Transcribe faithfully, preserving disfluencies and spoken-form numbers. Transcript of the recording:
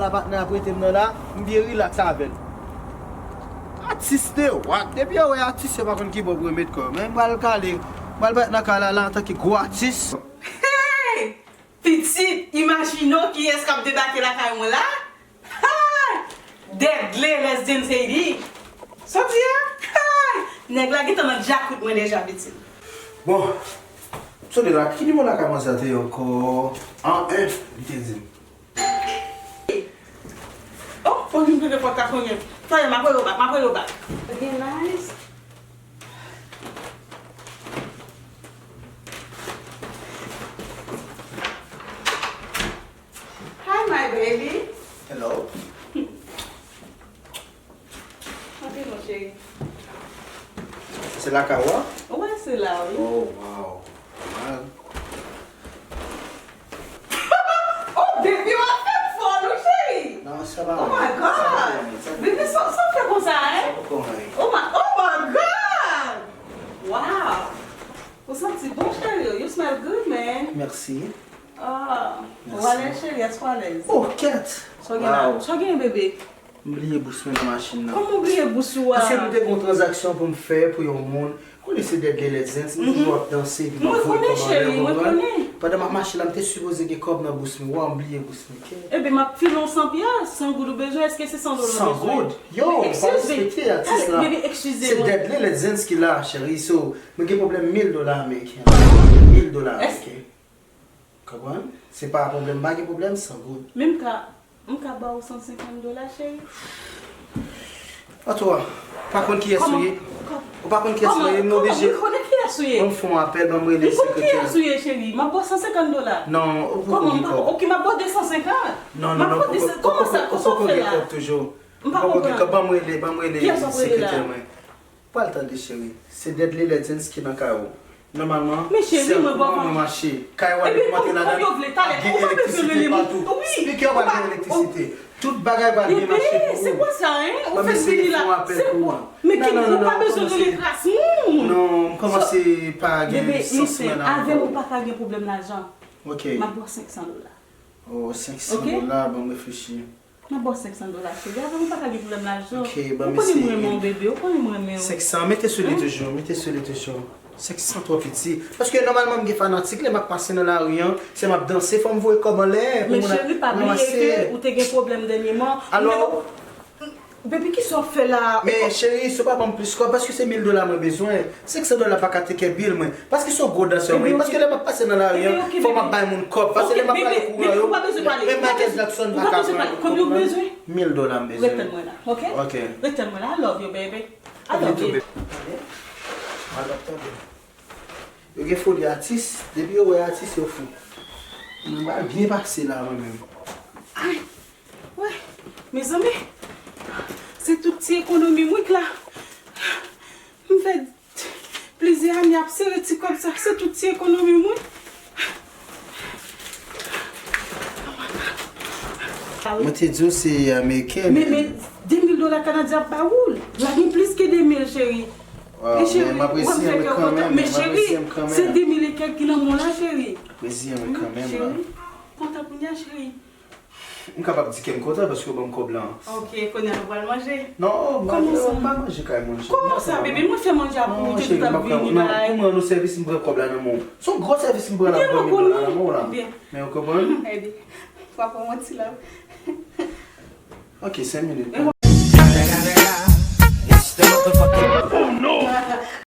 La patnè ap rete m nan la, m byen rilaks avè l. Atis de wat. Depi yo wè atis, yo pa konn ki bò pou yo met kò yo. Men m pral kale, m pral parèt nan kay la, la antanke gwo atis. Hey! Pitit, imajine w kiyès k ap debake lakay mwen la. Hey! Deadly Legends Haiti. Sa w di a? Hey! Nèg la gentan nan djakout mwen deja, pitit. Bon, sonde la, ki nimewo lakay manzè a te ye ankò? An en, li te di m. Oh, fò m vin pete pòt la kounye. Tande, m ap rele w back, m ap rele w back. Ok, nice. Hi, my baby. Hello. Antre non, cheri. Se lakay ou a? Wi, se la, wi. Oh, wow. Mal. Oh, baby, w ap fè m fò, non, cheri. Non, sa pa. Oh my God. Baby, sa, sa w fè konsa, hein? Sa poko anyen. Oh my, oh my God. Wow. Ou santi bon, cheri. You smell good, man. Mèsi. Ah, ou alèz, cheri? Èske w alèz? Oh, kèt! Sa w gen la? Wow. Sa w gen, bebe? M bliye bous mwen nan machin nan. Kòman w bliye bous ou a? Paske nou te gen yon tranzaksyon pou m fè pou yon moun. Konnen se Deadly Legends, m toujou ap danse, epi m ap voye kòb anlè, ou konprann? Pandan m ap mache la, m te sipoze gen kòb nan bous mwen. Waw, m bliye bous mwen, kèt. Ebyen, m ap file w san pyès, san goud ou bezwen, èske se san dola w bezwen? San goud? Yo, pa respekte atis la. Bebe, eskize mwen. Se Deadly Legends ki la, cheri, so, mwen gen pwoblèm mil dola ameriken. Mil dola ameriken. Konprann? Se pa pwoblèm, m pa gen pwoblèm, san goud. Men m ka, m ka ba w san senkant dola, cheri? Antwa, pa konn kiyès ou ye? Ou pa konn kiyès mwen ye, m oblije. Kòman? Mwen konnen kiyès ou ye. Ban m fè yon apèl, ban m rele sekretè. M konn kiyès ou ye, cheri. M ap ba w san senkant dola. Non, ou poko gen kòb. Ok, m ap ba w de san senkant. Non, non, non, ou poko gen kòb toujou. Ou poko gen kòb, ban m rele, ban m rele sekretè mwen. Pral tande, cheri. Se Deadly Legends ki nan kay ou. Nòmalman, se an kouran mwen mache. Kay ou a depi w antre ladan l, ap gen elektrisite patou. Spikè pral gen elektrisite. Tout bagay pral byen mache pou ou. Ban m eseye fè yon apèl pou ou. Men Kenny, ou pa bezwen rele kras moun. Non, m kòmanse pa gen sans mwen la ankò. Avè m ou pa ka gen pwoblèm lajan. Ok. M ap ba w senk san dola. Oh, senk san dola, ban m reflechi. M ap ba w senk san dola, cheri. Avè m ou pa ka gen pwoblèm lajan. Ok, ban m eseye. Ou konnen m renmen w, bebe. Ou konnen m renmen w. Senk san, mete sou li toujou, mete sou li toujou. Senk san twò piti. Paske nòmalman m gen fanatik, lè m ap pase nan lari an, se m ap danse, fò m voye kòb anlè pou moun ranmase. Men cheri, pa bliye ke ou te gen pwoblèm dènyèman. Alò, baby, kisa w ap fè la? Men cheri, si w pa ban m plis kòb, paske se mil dola mwen bezwen. Senk san dola pa ka take care bill mwen. Paske se yon gwo dansè mwen ye. Paske lè m ap pase nan lari an, fò m ap bay moun kòb. Paske lè m ap pale kouran yo, menm Michael Jackson pa ka pran yo. Konbyen w bezwen? Mil dola m bezwen. Ret tann mwen la, ok? Ok. Ret tann mwen la. I love you, baby. I love you. Tande. Al ap tande. Yo gen foli atis. Depi yo wè atis, yo fou. Mwen pral byen pase la, mwen menm. Ay. Wè, mezanmi, se tout ti ekonomi m wi k la. M fè plizyè ane ap sere ti kòb sa, se tout ti ekonomi m wi. Mwen te di w se ameriken. Men, men, de mil dola kanadyen ap ba ou l. La gen plis ke de mil, cheri. Waw, men m apresye w kanmenm, men cheri, se de mil e kèk ki nan men w la, cheri. Apresye w kanmenm la. Cheri, kontan kounye a, cheri. M kapab di ke m kontan paske w ban m kòb la. Ok, kounye a nou pral manje. Non, m pa, m pa manje kay moun, cheri. Kòman sa, bebe? Mwen fè manje a pou ou, te di w t ap vini bay. Non, cheri, m ap fè, non, pou m rann ou sèvis, m pran kòb la nan men w. Se yon gwo sèvis m pran la, m pran mil dola nan men w la. Byen. Men w konprann? Ede. Papa, w manti la. Ok, senk minit. E w